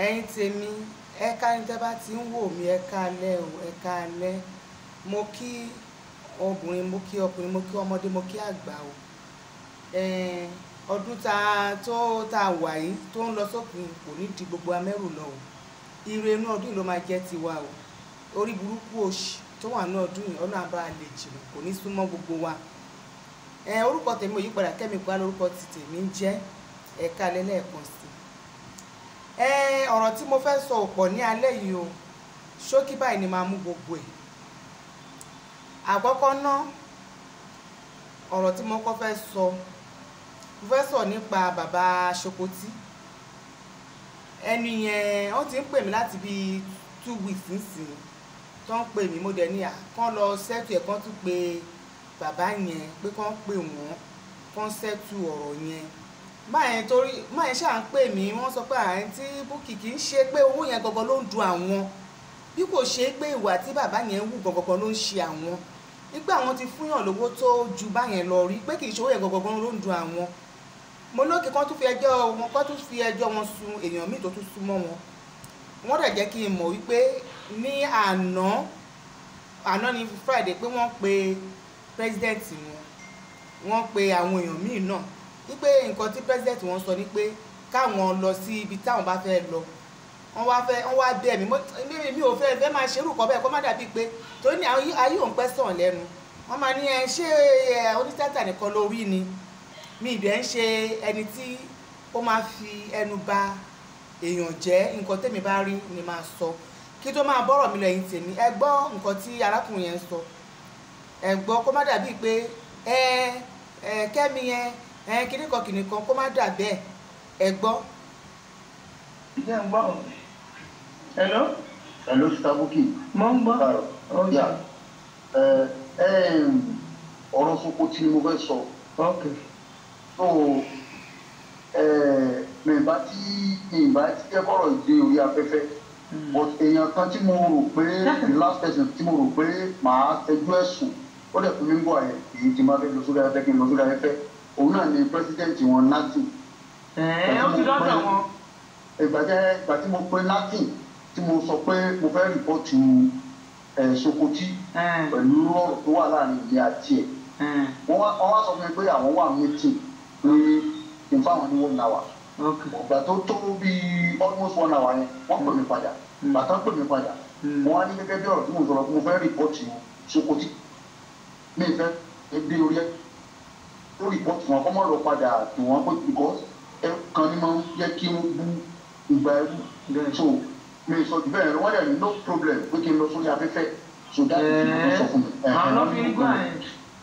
Ẹ̀yin tèmi, ẹ ká ní tẹ́ bá ti ń wò mí, ẹ káalẹ́ o, ẹ káalẹ́. Mo kí obìnrin, mo kí ọkùnrin, mo kí ọmọdé, mo kí àgbà o. Ọdún ta tó ta wà yìí tó ń lọ sópin kò ní di gbogbo amẹ́rù lọ o. Ire inú ọdún yìí ló máa jẹ́ tiwa o. Orí burúkú òṣì tó wà ní ọdún yìí, Ọlọ́run á bá lè jìnnà, kò ní súnmọ́ gbogbo wa. Orúkọ tèmi ò yípadà, Kẹ́mi Kọ́lá lórúkọ ti tèmi ń jẹ́. Ẹ káalẹ́ lẹ́ẹ̀kan sí i. Ọ̀rọ̀ tí mo fẹ́ sọ ò pọ̀ ní alẹ́ yìí o. Ṣókí báyìí ni màá mú gbogbo ẹ̀. Àkọ́kọ́ ná, ọ̀rọ̀ tí mo kọ́ fẹ́ sọ, mo fẹ́ sọ nípa bàbá Ṣokotí. Ẹni yẹn, wọ́n ti ń pè mí láti bí 2 weeks nísìnyí tó ń pè mí. Mo dẹ̀ ní à kán lọ settle ẹ̀, kán tún pe bàbá yẹn pé kán pè wọ́n, kán settle ọ̀rọ̀ yẹn báyẹn, torí báyẹn ṣáà ń pè mí. Wọ́n sọ pé àǹtí Bukky, kì í ṣe pé owó yẹn gangan ló ń dùn àwọn, bí kò ṣe pé ìwà tí bàbá yẹn wù gangan ló ń ṣe àwọn, nígbà àwọn ti fúnyàn lówó tó ju báyẹn lọ rí, pé kì í ṣe owó yẹn gangan ló ń dùn àwọn. Mo lókè kán tún fi ẹjọ́ wọn, kán tún fi ẹjọ́ wọn sun èèyàn míì tó tún súnmọ́ wọn. Wọ́n dẹ̀ jẹ́ kí n mọ̀ wípé ní àná àná ní Friday pé wọ́n pe president wọn, wọ́n pe àwọn èèyàn míì náà, wípé nǹkan tí president wọn sọ ni pé káwọn lọ sí ibi táwọn bá fẹ́ lọ. Wọ́n wá fẹ́, wọ́n wá bẹ̀ mí. Mi ò fẹ́ fẹ́ máa ṣerú kọ́ bẹ́ẹ̀, kó má dàbí pé torí ní ayé òun pẹ́ sàn lẹ́nu. Wọ́n máa ní ẹ ṣé ẹ onítìátà nìkan lórí ni mi ìdẹ̀ ń ṣe ẹni tí ó máa fi ẹnu ba èèyàn jẹ́. Nǹkan tèmi bá rí ni máa sọ. Kí tó máa bọ́rọ̀ mi lọ, ẹ̀yin tèmi, ẹ gbọ́ nǹkan tí arákùnrin yẹn ń sọ. Ẹ gbọ́, kó má dàbí pé ẹ ẹ Kẹ́mi yẹn, ẹ kíníkan kìnìkan, kó má dà bẹ́ẹ̀. Ẹ gbọ́. Jẹ́ ń gbọ́. Hello? Hello, Sister Bukky. Mo ń gbọ́. Káàárọ̀. Ok. Yeah. Ẹ ọ̀rọ̀ Sokoti ni mo fẹ́ sọ. So mi bá tí jẹ́ kọ́rọ̀ ìdí orí afẹ́fẹ́. But èèyàn kan tí mo rò pé, the last person tí mo rò pé màá tẹjú ẹ̀sùn, ó dẹ̀ fún mi ń bọ̀ ẹ̀ èyí tí máa fẹ́ lọ sórí afẹ́fẹ́, kí n lọ sórí afẹ́fẹ́. Òun náà ni president wọn, Latin. Ẹ̀ẹ́, ó ti dọ́dọ̀ wọn. Ìgbà tí mo pe Latin, tí mo sọ pé mo fẹ́ report ẹ̀ Sokoti pẹ̀lú ọ̀rọ̀ tó wà láàrin ìyá àti ẹ̀, wọ́n wá sọ fún mi pé àwọn wà meeting, pé kí n fáwọn ní one hour. Ìgbà tó tó bíi almost one hour yẹn, wọ́n pè mí padà. Ìgbà tó pè mí padà, wọ́n wá ní gẹ́gẹ́ bí ọ̀rọ̀ tí mo sọ̀rọ̀ pé mo fẹ́ report Sokoti, mi fẹ́ dé orí ẹ̀ ó report wọn, kọ́ mọ́ lọ padà tó wọn pé because ẹ kan ní máa ń jẹ́ kí wọ́n bú ìgbà ẹrú. So mi sọ jù bẹ́ẹ̀ lọ. Wọ́n dẹ̀ ní no problem pé kí n lọ sórí afẹ́fẹ́. So that is the tó sọ fún mi. Àwọn ló fi ń gbà ẹ̀.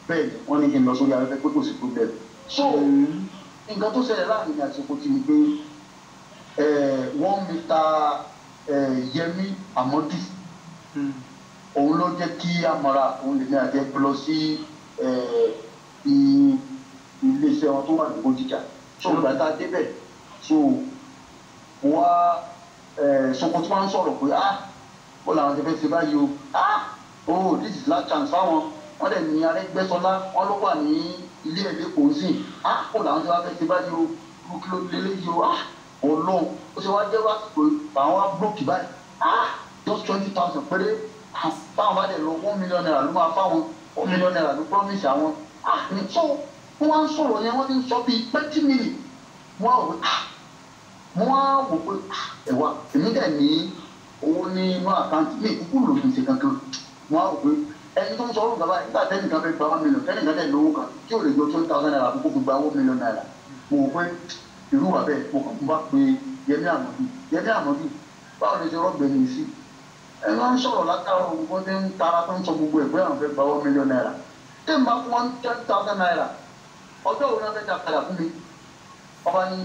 Bẹ́ẹ̀ ni, wọ́n ní kí n lọ sórí afẹ́fẹ́ pé kò sí problem. So nǹkan tó ṣẹlẹ̀ láàrin mi àti Sokoti ni pé wọ́n Mr. Yẹmi Amadu, òun ló jẹ́ kí a mọ̀ra. Òun lèmi àti ẹ lọ sí iléeṣẹ́ wọn tó wà ní Bódìjà. So ìgbà tá a débẹ̀, so wá Sokoti máa ń sọ̀rọ̀ pé, ah, ó làwọn ti fẹ́ ṣe báyìí o, ah, oh, this is last chance fáwọn. Wọ́n dẹ̀ ní Arẹ́gbẹ́ṣọlá, wọ́n ló wà ní ilé ẹ̀ lẹ́kọ̀ọ́ sí. Ah, ó làwọn ti wá fẹ́ ṣe báyìí o, irú kí ló lélẹ́yìí o? Ah, Ọlọ́run, ó ṣe wá jẹ́ wá pé àwọn wá broke báyìí. Ah, just 20,000 péré. Ah, táwọn bá dẹ̀ lọ, ₦1 million ló máa fáwọn, ₦1 million ló promise àwọn. Ah, ní so wọ́n wá ń sọ̀rọ̀ yẹn, wọ́n ti ń sọ bíi 20 minutes. Wọ́n á wò pé, ah, mo wá wò pé, ah, ẹ̀wà èmi dẹ̀ ní owó ní inú account mi, kúkú lò fi ṣe kankan. Mo wá wò pé ẹni tó ń sọ ọ̀rọ̀ bàbá nígbà tẹ́nìkan fẹ́ gba 1 million, tẹ́nìkan dẹ̀ lówó kan tí ò lè yọ ₦20,000 kókó fi gba ₦1 million. Mo wò pé irú wà bẹ́ẹ̀, mo kàn bá pe Yẹmí Àmọ́dù. Yẹmí Àmọ́dù, báwo ni ṣe rọ́gbẹ̀ni sí ẹ máa ń sọ̀rọ̀ látàrọ̀ gbogbo tí ń tara tó ń sọ gbogbo ẹ̀ pé àwọn fẹ́ gba ₦1 million, tí n bá fún wọn ₦10,000, ọjọ́ òun náà fẹ́ dá padà fún mi? Ọba ní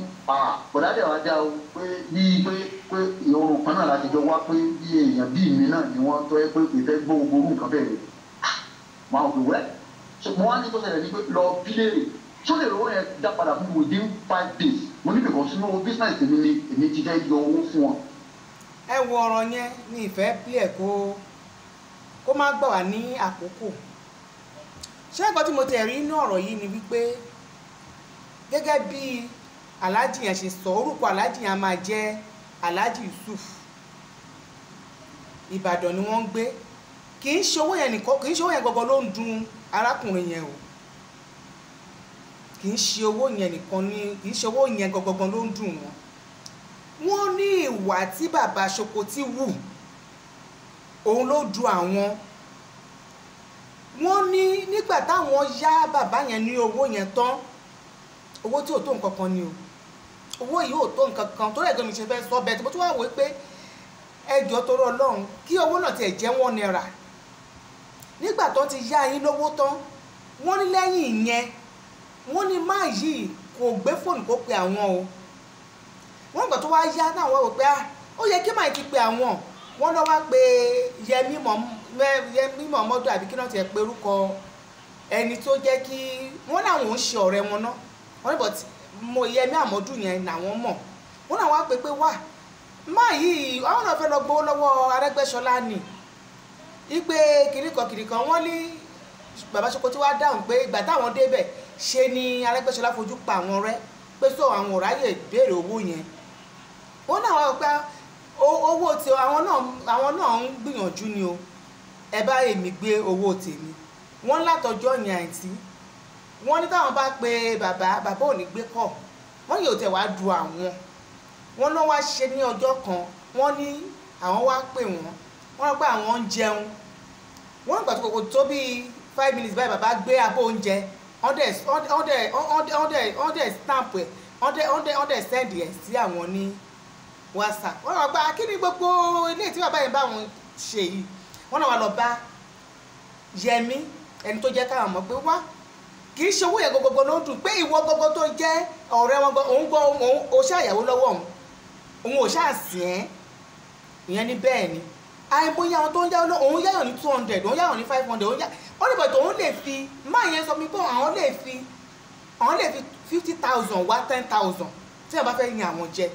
bọ̀dádẹ̀ wá dá o, pé bíi pé ìrọ̀rùn kan náà láti jọ wá, pé bí èèyàn bíi mi náà ni wọ́n tọ́ ẹ pé kò fẹ́ gbọ́ gbogbo orú nǹkan bẹ́ẹ̀ ni. Máa wò pé wẹ́, so mo wá ní tó ṣẹlẹ̀ ní pé lọ bí léèrè tó lè rówó yẹn dá padà fún mi within 5 days. Mo ní because sínú owó business mi ni èmi ti fẹ́ yọ owó fún wọn. Ẹ wo ọ̀rọ̀ yẹn ní ìfẹ́ pílẹ̀, kó má gbà wá ní àkókò. Ṣé nǹkan tí mo tẹ̀ rí inú ọ̀rọ̀ yìí ni wípé gẹ́gẹ́ bí aláàjì yẹn ṣe sọ, orúkọ aláàjì yẹn á máa jẹ́ Alhaji Yusuf. Ìbàdàn ni wọ́n ń gbé. Kì í ṣe owó yẹn nìkan, kì í ṣe owó yẹn gangan ló ń dùn arákùnrin yẹn o. Kì í ṣe owó yẹn nìkan ni, kì í ṣe owó yẹn gangan ló ń dùn wọ́n. Wọ́n ní ìwà tí bàbá Ṣokotí wù òun ló dùn àwọn. Wọ́n ní nígbà táwọn yá bàbá yẹn ní owó yẹn tán, owó tí ò tó nǹkan kan ni o, owó yìí ò tó nǹkan kan tó lẹ́gbẹ̀ẹ́ mi ṣe fẹ́ sọ bẹ́ẹ̀ tí mo tún wá wò ó pé ẹjọ́ torọ́ Ọlọ́run kí owó náà tiẹ̀ jẹ́ ₦1. Nígbà tó ti yá yín lówó tán, wọ́n ní lẹ́yìn ìyẹn wọ́n ní má yìí kò gbé fóònù kó pe àwọn o. Wọ́n gbà tó wá yá náà wọ́n wò pé ó yẹ kí máa ti pe àwọn. Wọ́n lọ wá pé Yẹmí Mọ̀mọ́dù àbí kí náà tiẹ̀ pe orúkọ ẹni tó jẹ́ kí wọ́n láwọn ò ń ṣe ọ̀rẹ́ wọn náà. Wọ́n ní but mo Yẹmí Àmọ́dù yẹn làwọn mọ̀. Wọ́n náà wá pé pé wá má yìí àwọn náà fẹ́ lọ gbowó lọ́wọ́ Arẹ́gbẹ́ṣọlá ni ipe kìnìkan kìnìkan. Wọ́n ní bàbá Ṣokotí wá dáhùn pé ìgbà táwọn débẹ̀ ṣe ni Arẹ́gbẹ́ṣọlá fojú pa àwọn rẹ́ pé sọ àwọn ò ráyè béèrè owó yẹn. Wọ́n náà wá pé owó tí àwọn náà ń gbìyànjú ni o, ẹ bá èmi gbé owó tèmi. Wọ́n látọjọ́ yẹn àǹtí wọ́n ní táwọn bá pe bàbá, bàbá ò ní gbé kọ̀. Wọ́n yóò tẹ̀ wá du àwọn. Wọ́n náà wá ṣe ní ọjọ́ kan, wọ́n ní àwọn wá pè wọ́n, wọ́n rọ pé àwọn ń jẹun. Wọ́n gbà tó kòkò tó bíi 5 minutes báyìí bàbá gbé abọ́ oúnjẹ, wọ́n dẹ̀ stamp ẹ̀, wọ́n dẹ̀ send ẹ̀ sí àwọn ní WhatsApp. Wọ́n lọ gba kí ni gbogbo ilé tí bàbá yẹn bá wọn ṣe yìí. Wọ́n náà wá lọ bá Yẹmí ẹni tó jẹ́ káwọn mọ̀ pé wá kì í ṣe owó yẹn gbogbo ló ń dùn pé ìwọ gbogbo tó jẹ́ ọ̀rẹ́ wọn gan òun gan òun ò ṣàyàwó lọ́wọ́ òun, òun ò ṣàṣìn ẹ́. Ìyẹn ní bẹ́ẹ̀ ni àìmọye àwọn tó ń yáwó òun yáyàn ní 200, òun yáyàn ní 500, òun yá ó ní bọ̀dọ̀ òun lè fi máa yẹn sọ mi pé àwọn lè fi 50,000 wá 10,000 tí wọ́n bá fẹ́ yan àwọn jẹ.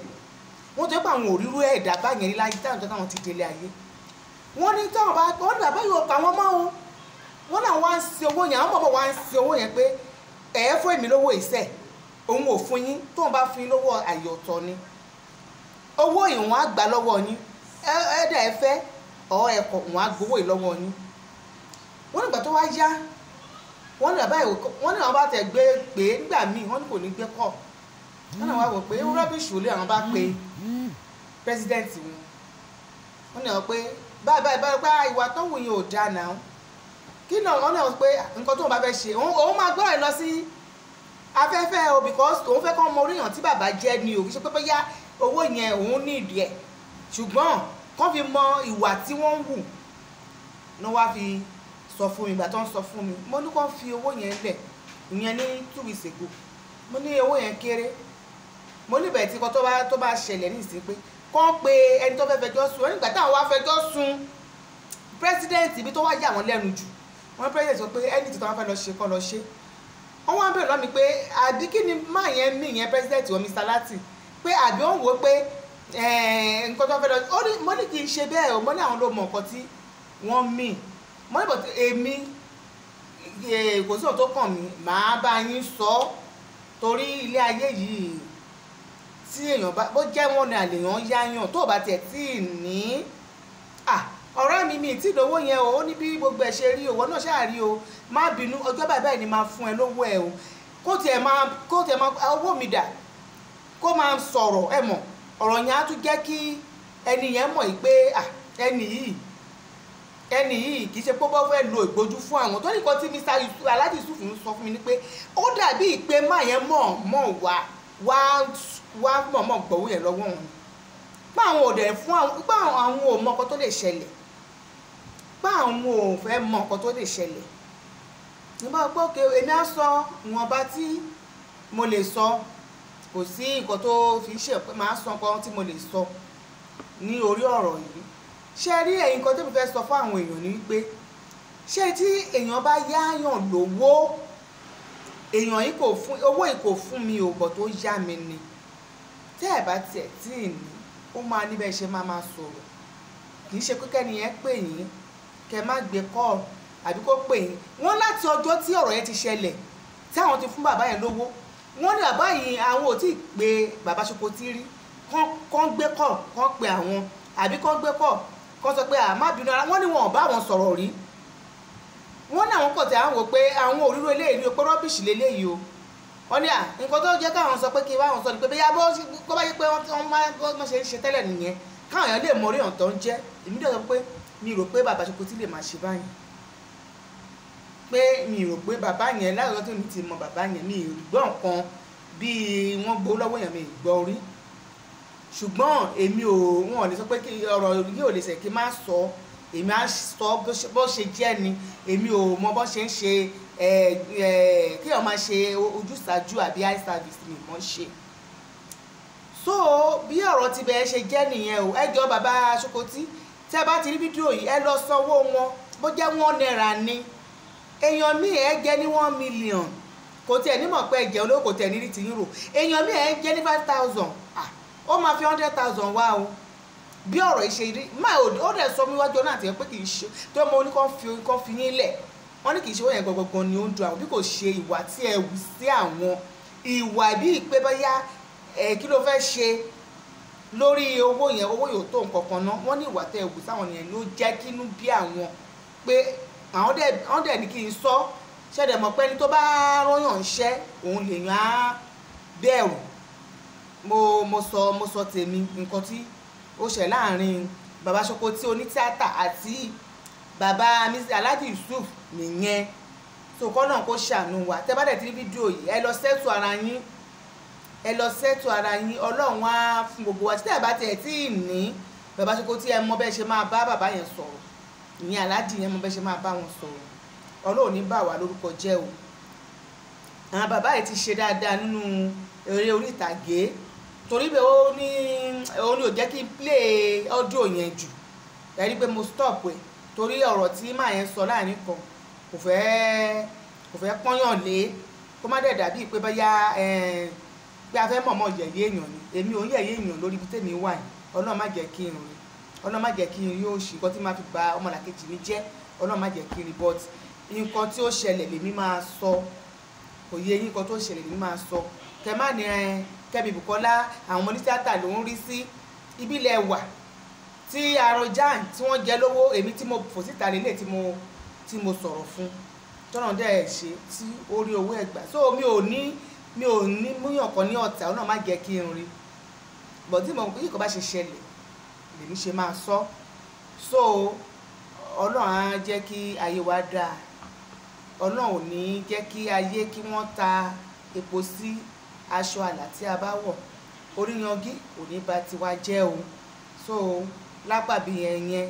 Wọ́n tó pé àwọn òrírú ẹ̀dá báyẹn ní láyé táwọn táwọn ti délé ayé. Wọ́n ní táwọn bá wọ́n ní bàbá yóò pa wọ́n mọ́ o. Wọ́n náà wá ń ṣe owó yẹn, àwọn bọ̀bọ̀ wá ń ṣe owó yẹn pé ẹ̀ fún èmi lówó ìṣẹ́ òun ò fún yín, tóun bá fún yín lówó àyè ọ̀tọ̀ ni owó ìwọ̀n á gbà lọ́wọ́ yín, ẹ̀ẹ́dà ẹ fẹ́ ọ̀ ẹ̀kọ́ wọn á gbowó yìí lọ́wọ́ yín. Wọ́n nígbà tó wá yá wọ́n ní bàbá yìí wọ́n ní àwọn bá tẹ̀ gbé pé nígbà míì wọ́n ní kò ní gbé kọ̀. Wọ́n náà wá wò pé rọ́bìṣì ò lé àwọn bá pe pírẹsidẹ́ǹtì wọn. Wọ́n ní àwọn pé báyìí báyìí báyìí pé ìwà tó wù yín ò dáa náà. Kí náà wọ́n náà pé nǹkan tóun bá fẹ́ ṣe òun máa gbọ́ ẹ̀ lọ sí afẹ́fẹ́ o because òun fẹ́ kọ́ mọ oríyàn tí bàbá jẹ́ ni o, kì í ṣe pé bóyá owó yẹn òun ní ìdí ẹ̀, ṣùgbọ́n kán fi mọ ìwà tí wọ́n ń wù ní wá fi sọ fún mi. Ìgbà tó ń sọ fún mi mo ní kán fi owó yẹn lẹ̀, ìyẹn ní 2 weeks ago. Mo ní owó yẹn kéré, mo ní ìbẹ̀rẹ̀ tí kan tó bá ṣẹlẹ̀ ní ìsìn pé kán pe ẹni tó fẹ́ fẹjọ́ sùn. Nígbà táwọn wá fẹjọ́ sùn president ibi tó wá yà wọ́n lẹ́nu jù, wọ́n president sọ pé ẹni tí wọ́n fẹ́ lọ ṣe kán lọ ṣe. Wọ́n wá ń bèèrè lọ́mi pé àbí kí ni máa yẹn mí yẹn president wọn Mr. Lati pé àbí ó ń wò ó pé nǹkan tó fẹ́ lọ. Ó ní mo ní kì í ṣe bẹ́ẹ̀ o, mo ní àwọn ló mọ nǹkan tí wọ́n mì. Mo ní bọ̀tí èmi kò sí òun tó kàn mí, màá bá yín sọ torí ilé ayé yìí tí èèyàn bá bó jẹ́ wọn ni àlèyàn yáyàn tó bá tiẹ̀ tí ì ní ọ̀rẹ́ mi tí lówó yẹn o, ó ní bí gbogbo ẹ̀ ṣe rí o, ìwọ náà ṣáà rí o, má bínú ọjọ́ báyìí báyìí ni máa fún ẹ lówó ẹ o, kó tiẹ̀ máa owó mi dà, kó máa sọ̀rọ̀ ẹ mọ̀ ọ̀rọ̀ yẹn á tún jẹ́ kí ẹni yẹn mọ̀ pé ẹni yìí kì í ṣe pé bọ́ fẹ́ lo ìgbójú fún àwọn tó ní kan tí Mr. Alhaji Yusuf ń sọ fún mi ni pé ó dàbí ìpè má yẹn mọ̀ mọ̀ wá mọ̀ mọ̀ gbọ̀wó yẹn lọ́wọ́ wọn, pé àwọn ò dẹ̀ fún àwọn, pé àwọn ò mọ nǹkan tó lè ṣẹlẹ̀, pé àwọn ò fẹ́ mọ nǹkan tó lè ṣẹlẹ̀. Nígbà pé òkè èmi á sọ ìwọ̀nba tí mo lè sọ, kò sí nǹkan tó fi ṣe pé màá sọ nǹkan tí mo lè sọ ní orí ọ̀rọ̀ yìí. Ṣé rí ẹ̀yin nǹkan tó fi fẹ́ sọ fún àwọn èèyàn ni wípé ṣé tí èèyàn bá yáyàn lówó, èèyàn yìí kò fún owó yìí kò fún mi ò bọ̀ tó yá mi ni, tẹ́ ẹ̀ bá tiẹ̀ tí ì ní ó máa níbẹ̀ ṣe máa máa sọ̀rọ̀. Kì í ṣe pé kẹ́ni yẹn pè yín kẹ́ má gbé kọ́ọ̀lù àbí kó pè yín. Wọ́n láti ọjọ́ tí ọ̀rọ̀ yẹn ti ṣẹlẹ̀ tí àwọn ti fún bàbá yẹn lówó, wọ́n ní bàbá yìí àwọn ò tí ì pe bàbá Ṣokotí rí, Kán gbé kọ̀, kán pe àwọn, àbí kán gbé kọ̀, kán sọ pé àmá bínú ara. Wọ́n ní wọn ò bá àwọn sọ̀rọ̀ rí. Wọ́n ní àwọn kọ̀ tí àwọn wò pé àwọn òríró eléyìí rí o, pé rubbish leléyìí o. Wọ́n ní à nǹkan tó jẹ́ káwọn sọ pé kí báwọn sọ ni pé bóyá bó bá yẹ pé wọ́n máa ṣe ń ṣe tẹ́lẹ̀ nìyẹn, káwọn èèyàn lè mọ orí ọ̀tọ̀ ń jẹ́. Èmi dẹ̀ sọ pé mi rò pé bàbá Ṣokotí lè máa ṣe báyìí, pé mi rò pé bàbá yẹn láti ọjọ́ tí mi ti mọ bàbá yẹn, mi ò gbọ́ nǹkan bíi wọ́n gbowó lọ́wọ́ èèyàn, mi ò gbọ́ rí. Ṣùgbọ́n èmi ò, wọn ò lè sọ pé kí ọ̀rọ̀ yìí ò lè ṣe kí n má sọ, èmi á sọ bó ṣe jẹ́ ni. Èmi ò mọ bó ṣe ń ṣe kí èèyàn máa ṣe ojúsàájú àbí eye service, mi mọ̀ ṣe. So bí ọ̀rọ̀ ti bẹ̀ẹ́ ṣe jẹ́ nìyẹn o. Ẹ jọ̀ọ́ bàbá Ṣokotí, tí ẹ bá ti rí fídíò yìí, ẹ lọ sanwó wọn, bó jẹ́ ₦1 ni. Èèyàn míì ẹ jẹ́ ní 1 million, kò tiẹ̀ nímọ̀ pé ẹ jẹ́ olówó, kò tiẹ̀ ní rí ti yín rò. Èèyàn míì ẹ jẹ́ ní 5,000, ó máa fi 100,000 wá o. Bí ọ̀rọ̀ yìí ṣe rí máa ó dẹ̀ sọ mí wájú náà àti pé kì í ṣe tó mọ oníkan fi kan fi yín lẹ̀. Wọ́n ní kì í ṣe owó yẹn gbọ̀ngbọ̀ngbọ̀n ni ó ń dùn àwọn, bí kò ṣe ìwà tí ẹ wù sí àwọn, ìwà bíi pé bóyá ẹ kí ló fẹ́ ṣe lórí owó yẹn, owó yóò tó nǹkan kan ná. Wọ́n ní ìwà tẹ́ ẹ wù sáwọn yẹn ló jẹ́ kínú bí àwọn, pé àwọn dẹ̀ ní kí n sọ. Ṣẹ̀dẹ̀ mọ̀ pé ẹni tó bá rọ́yàn ṣẹ́ òun lèèyàn á bẹ̀rù. Mo sọ tèmi nǹkan tí ó ṣẹ̀ láàrin bàbá Ṣokotí onítíátà àti bàbá Alhaji Yusuf nìyẹn. So kọ́ náà kó ṣàánú wa. Tẹ́ bá dẹ̀ ti rí fídíò yìí, ẹ lọ sẹ́tù ara yín, ẹ lọ sẹ́tù ara yín. Ọlọ́run á fún gbogbo wa. Tí tẹ́ bá tiẹ̀ tí ì ní bàbá Ṣokotí, ẹ mọ bẹ́ẹ̀ ṣe máa bá bàbá yẹn sọ̀rọ̀, ìyẹn Alhaji yẹn mọ bẹ́ẹ̀ ṣe máa bá wọn sọ̀rọ̀. Ọlọ́run ní bà wá lórúkọ jẹ́ o. Àwọn bàbá yìí ti ṣe dáadáa nínú eré orí ìtàgé, torí bẹ́ẹ̀ ó ní ò jẹ́ kí n play audio yẹn jù. Ẹ rí pé mo stop ẹ̀ torí ọ̀rọ̀ tí màá yẹn sọ láàrin kan kò fẹ́ pọ́nyàn lé, kó má dẹ̀ dàbí pé bóyá pé a fẹ́ mọ̀mọ́ yẹ̀yẹ́ èèyàn ni. Èmi ò ń yẹ̀yẹ́ èèyàn lórí ibi tèmi wà yìí. Ọlọ́run má jẹ́ kí n rí, Ọlọ́run má jẹ́ kí n rí òṣì, nǹkan tí máa fi ba ọmọlàkejì mi jẹ́, Ọlọ́run má jẹ́ kí n rí. But nǹkan tí ó ṣẹlẹ̀ lèmi máa sọ, kò yé yín, nǹkan tó ṣẹlẹ̀ lèmi máa sọ. Kẹ má ní Kẹ́mi Bùkọ́lá àwọn ọmọ onítíátà ló ń rí sí ìbílẹ̀ wà tí Arọjàn tí wọ́n jẹ lówó. Èmi tí mo fò síta lélẹ̀ tí mo sọ̀rọ̀ fún tọ́nà dẹ̀ ṣe tí ó rí owó ẹ̀gbà. So mi ò ní múyàn kan ní ọ̀tá, Ọlọ́run má jẹ́ kí n rí. But tí mo yìí kò bá ṣe ṣẹlẹ̀ lèmi ṣe máa sọ. So Ọlọ́run á jẹ́ kí ayé wa dáa. Ọlọ́run ò ní jẹ́ kí ayé kí wọ́n ta epo sí aṣọ àlà tí a bá wọ̀. Oríyangí kò ní bà tiwa jẹ́ o. So lápàbí yẹn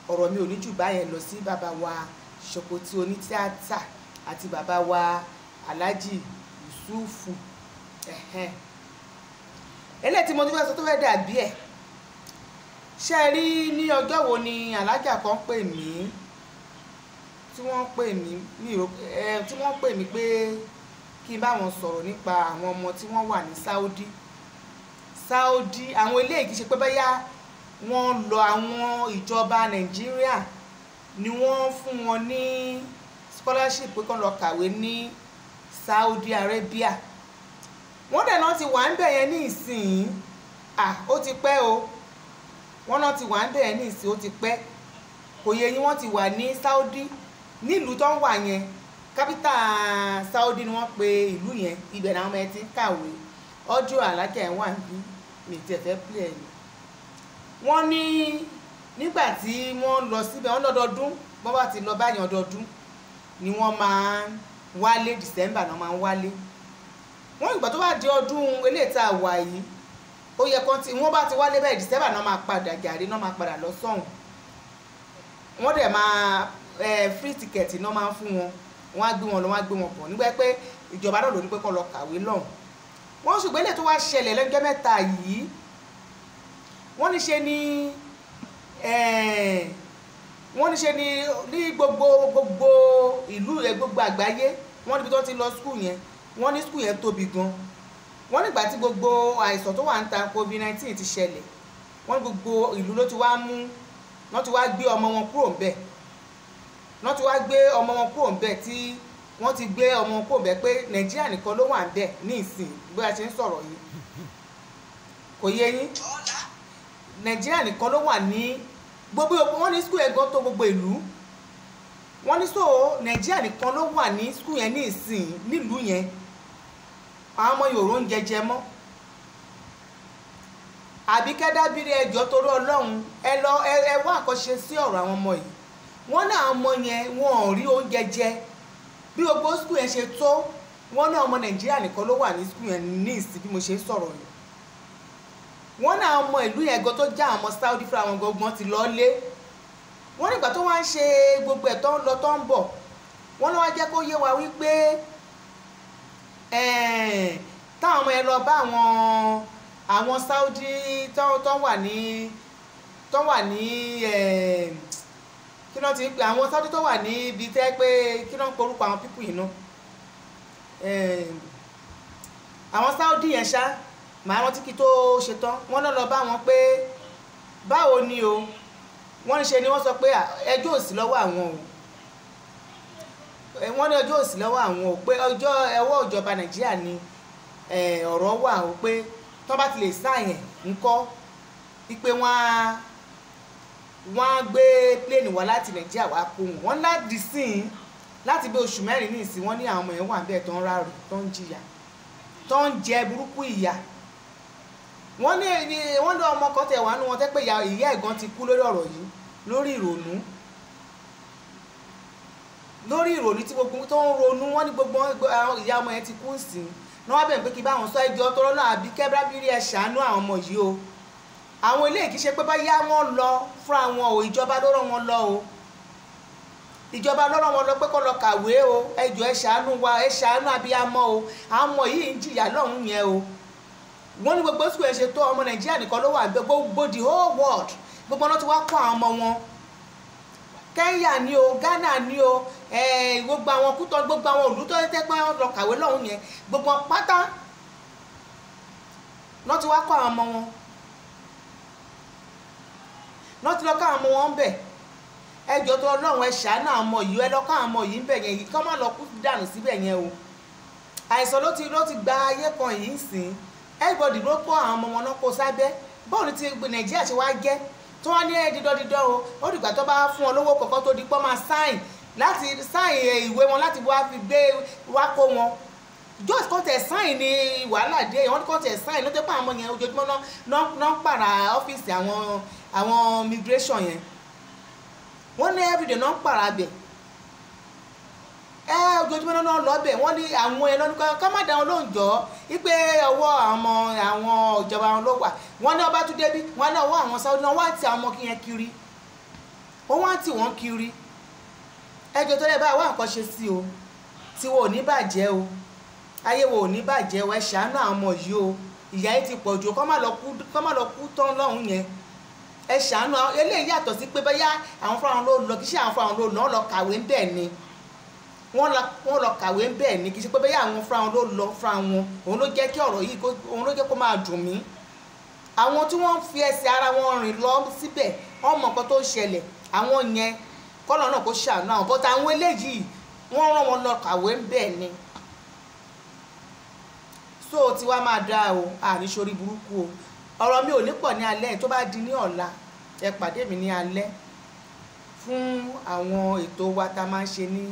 ọ̀rọ̀ mi ò ní jù báyẹn lọ sí bàbá wa Ṣokotí onítíátà àti bàbá wa Alhaji Yusufu. Eléyìí tí mo tún fẹ́ sọ tó fẹ́ dàbí ẹ̀, ṣe rí ní ọjọ́ wo ni alájà kan pè mí, tí wọ́n pè mí tí wọ́n pè mí pé kí n bá wọn sọ̀rọ̀ nípa àwọn ọmọ tí wọ́n wà ní Saudi. Àwọn eléyìí kì í ṣe pé bóyá wọ́n lọ, àwọn ìjọba Nàìjíríà ni wọ́n fún wọn ní scholarship pé kán lọ kàwé ní Saudi Arabia. Wọ́n dẹ̀ náà ti wà ń bẹ̀ yẹn ní ìsìn, ó ti pẹ́ o. Wọ́n náà ti wà ń bẹ̀ yẹn ní ìsìn, ó ti pẹ́. Kò yẹ yín, wọ́n ti wà ní Saudi, nílùú tó ń wà yẹn, kápítà Saudi ni wọ́n pe ìlú yẹn, ibẹ̀ làwọn ọmọ yẹn ti ń kàwé. Ọjọ́ alájà ẹ̀ wà níbí, mi ti ẹ̀ fẹ́ play ẹ̀ ni. Wọ́n ní nígbà tí wọ́n lọ síbẹ̀, wọ́n lọ́dọọdún, wọ́n bá ti lọ báyìí ọdọọdún ni wọ́n máa ń wálé, December náà máa ń wálé. Wọ́n ìgbà tó bá di ọdún eléyìí tá a wà yìí, ó yẹ kán tí wọ́n bá ti wálé bẹ́ẹ̀ December náà máa padà jàre, náà máa padà lọ sọ́hùn. Wọ́n dẹ̀ máa free ticket náà máa ń fún wọn, wọ́n á gbé wọn lọ, wọ́n á gbé wọn bọ̀ nígbà pé ìjọba náà ló ní pé kó lọ kàwé lọ́hùn. Wọ́n ṣùgbọ́n eléyìí tó wá ṣẹlẹ̀ lẹ́jọ́ mẹ́ta yìí, wọ́n ní ṣe ni wọ́n ní ṣe ni ní gbogbo ìlú rẹ̀, gbogbo àgbáyé, wọ́n níbi tó ti lọ skul yẹn, wọ́n ní skul yẹn tóbi gan. Wọ́n nígbà tí gbogbo àìsàn tó wà ń ta COVID-19 ti ṣẹlẹ̀, wọ́n ní gbogbo ìlú ló ti wá mú, wọ́n ti wá gbé ọmọ wọn kúrò ńbẹ̀, wọ́n ti wá gbé ọmọ wọn kúrò ńbẹ̀, tí wọ́n ti gbé ọmọ wọn kúrò ńbẹ̀ pé Nàìjíríà nìkan ló wà ńbẹ̀ ní ìsìn bí a ṣe ń sọ̀rọ̀ yìí. Kò yé yín? Nàìjíríà nìkan ló wà ní gbogbo, wọ́n ní school yẹn gan tó gbogbo ìlú. Wọ́n ní so Nàìjíríà nìkan ló wà ní school yẹn ní ìsìn nílùú yẹn. Àwọn ọmọ Yorùbá ń jẹjẹ mọ́. Àbí kẹ́dábìrì, ẹjọ́ torí Ọlọ́run, ẹ lọ ẹ wá àkọ́ṣe sí ọ̀rọ̀ àwọn ọmọ yìí. Wọ́n ní àwọn ọmọ yẹn, wọn ò rí oúnjẹ jẹ. Bí gbogbo school yẹn ṣe tó, wọ́n ní ọmọ Nàìjíríà nìkan ló wà ní school yẹn ní ìsìn bí mo ṣe ń sọ̀rọ̀ yìí. Wọ́n ní àwọn ọmọ ìlú yẹn gan tó já àwọn ọmọ Saudi fúnra wọn gangan ti lọ lé. Wọ́n nígbà tó wá ń ṣe gbogbo ẹ̀, tó ń lọ, tó ń bọ̀, wọ́n ló wá jẹ́ kó yé wa wípé táwọn ọmọ yẹn lọ bá àwọn Saudi tó wà ní kí ló ti ń pè àwọn Saudi tó wà ní ibi tẹ́ pé, kí ló ń porúkọ àwọn people yìí náà, àwọn Saudi yẹn ṣá, màá rántí kí tó ṣe tán. Wọ́n náà lọ bá wọn pé báwo ni o. Wọ́n ń ṣe ni wọ́n sọ pé ẹjọ́ ò sí lọ́wọ́ àwọn o. Wọ́n ní ọjọ́ ò sí lọ́wọ́ àwọn o, pé ọjọ́ ẹwọ́ ìjọba Nàìjíríà ni ọ̀rọ̀ wà o, pé tó bá ti lè sáyẹn ńkọ́, wípé wọ́n á gbé plane wá láti Nàìjíríà wá kó wọn. Wọ́n láti sìn láti bí oṣù 4 ní ìsìn. Wọ́n ní àwọn ọmọ yẹn wà bẹ́ẹ̀, tó ń rárò, tó ń jìyà, tó ń jẹ burúkú ìyà. Wọ́n ní wọ́n ní ọmọ kan tẹ̀ wá nú wọn tẹ́ pé ìyá ẹ̀gbọ́n ti kú lórí ọ̀rọ̀ yìí, lórí ìrònú, lórí ìrònú tí gbogbo tó ń ronú. Wọ́n ní gbogbo ìyá ọmọ yẹn ti kú sí ní. Wọ́n bẹ̀rẹ̀ pé kí báwọn sọ ẹjọ́ tọrọ náà. Àbí kẹ́bírábírí, ẹ ṣàánú àwọn ọmọ yìí o. Àwọn eléyìí kì í ṣe pé báyá wọ́n lọ fúnra wọn o, ìjọba ló rán wọn lọ o. Ìjọba ló rán wọn lọ pé kó lọ kàwé o. Ẹ jọ̀ọ́, ẹ ṣàánú wa, ẹ ṣàánú abiyamọ o. Àwọn ọmọ yìí ń jìyà lọ́hùn yẹn o. Wọ́n ní gbogbo school ẹ̀ ṣe tó, ọmọ Nàìjíríà nìkan ló wà níbẹ̀. Gbogbo the whole world, gbogbo ọ̀nà tí wàá kó àwọn ọmọ wọn, Kenya ni o, Ghana ni o, gbogbo àwọn kútọ, gbogbo àwọn òlú tó tẹ́ pé wọ́n lọ kàwé lọ́hùn yẹn, gbogbo wọn pátá lọ́ ti wá kó àwọn ọmọ wọn, lọ́ ti lọ ká àwọn ọmọ wọn bẹ̀. Ẹ jọ̀ọ́ tó Ọlọ́run, ẹ ṣàánú àwọn ọmọ yìí. Ẹ lọ ká àwọn ọmọ yìí ń bẹ̀ yẹn, kọ́ má lọ kú dànù síbẹ̀ yẹn o. Àìsàn ló ti gba ayé kan yìí ń sìn. Everybody ló kó àwọn ọmọ wọn náà kó sábẹ́. Báwo ni ti Nàìjíríà ṣe wá jẹ́ tó wá ní ẹ dídọ́ dídọ́ o? Ó dìgbà tó bá fún ọ lówó kọ̀ọ̀kan tó di pọ́ máa sign, láti sign ìwé wọn, láti wá fi gbé wá kó wọn. Just kọ́ tẹ̀ sign ní wàhálà dé. Wọ́n kọ́ tẹ̀ sign ló tẹ́ pé àwọn ọmọ yẹn, ojoojúmọ́ náà ń pààrà ọ́fíìsì àwọn migration yẹn. Wọ́n ní everyday náà ń pààrà bẹ̀ ẹ, ojoojúmọ́ náà lọ bẹ̀. Wọ́n ní àwọn ẹ̀ lọ́nù ká má dá wọn lóhùn jọ́ wípé ọwọ́ àwọn ìjọba wọn ló wà. Wọ́n ní ọba tún débí, wọ́n ní ọwọ́ àwọn Saudi náà wọ́n á ti àwọn ọmọ yẹn kiri, wọ́n wá tì wọ́n kiri. Ẹjọ́ tó lè bá wá nǹkan ṣe sí o. Tí wọn ò ní bàjẹ́ o, ayé wo ò ní bàjẹ́ o. Ẹ ṣàánú àwọn ọmọ yìí o. Ìyà yìí ti pọ̀ jù, kọ́ má lọ kú tán lọ́hùn yẹn. Ẹ ṣàánú. Eléyìí yàtọ̀ sí pé bóyá àwọn fúnra wọn ló lọ. Kì í ṣe àwọn fúnra wọn ló lọ, wọ́n lọ kàwé ń bẹ̀ ni. Wọ́n lọ kàwé ń bẹ̀ ni, kì í ṣe pé bóyá àwọn fúnra wọn ló lọ fúnra wọn. Òun ló jẹ́ kí ọ̀rọ̀ yìí, òun ló jẹ́ kó máa dùn mí. Àwọn tí wọ́n ń fi ẹsẹ̀ ara wọn rìn lọ síbẹ̀, wọ́n mọ nǹkan tó ń ṣẹlẹ̀. Àwọn yẹn, kọ́nà náà kó ṣàánú àwọn bọ́tà. Àwọn eléyìí, wọ́n rán wọn lọ kàwé ń bẹ̀ ni. So tiwa máa dáa o, àní sórí burúkú o. Ọ̀rọ̀ mi ò ní pọ̀ ní alẹ́. Tó bá di ní ọ̀la, ẹ pàdé mi ní alẹ́ fún àwọn ètò wa tá a máa ń ṣe ní.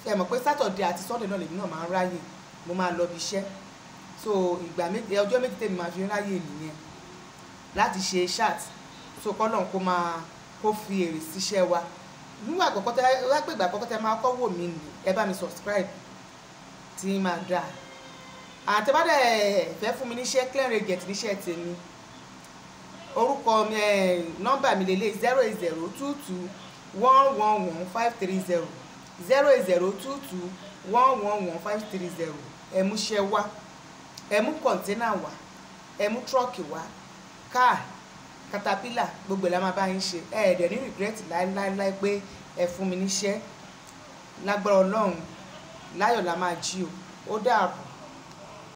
Ẹ mọ̀ pé Saturday àti Sunday náà lèmi náà máa ń ráyè. Mo máa lọ bí iṣẹ́, so ìgbà 2, ọjọ́ 2 tèmi máa fi ń ráyè nìyẹn láti ṣe chat. So kọ́lọ́n kó máa kó fi èrè síṣẹ́ wa. Nígbà àkọ́kọ́ tẹ wá pé ìgbà àkọ́kọ́ tẹ máa kọ́ wò mí nì, ẹ bá mi subscribe, tí máa dáa. Àtẹ̀bádẹ́ fẹ́ fún mi níṣẹ́, clear agent níṣẹ́ tèmi. Orúkọ mi ẹ, nọ́mbà mi lélẹ̀: 08022111530, 08022111530. Ẹ mú iṣẹ́ wá, ẹ mú container wá, ẹ mú truck wá, car, caterpillar, gbogbo ẹ̀ la máa bá yín ṣe. Ẹ ẹ̀ dẹ̀ ní regret láéláé pé ẹ fún mi níṣẹ́. Lágbára Ọlọ́run, láyọ̀ la máa jí o. Ó dàbọ̀.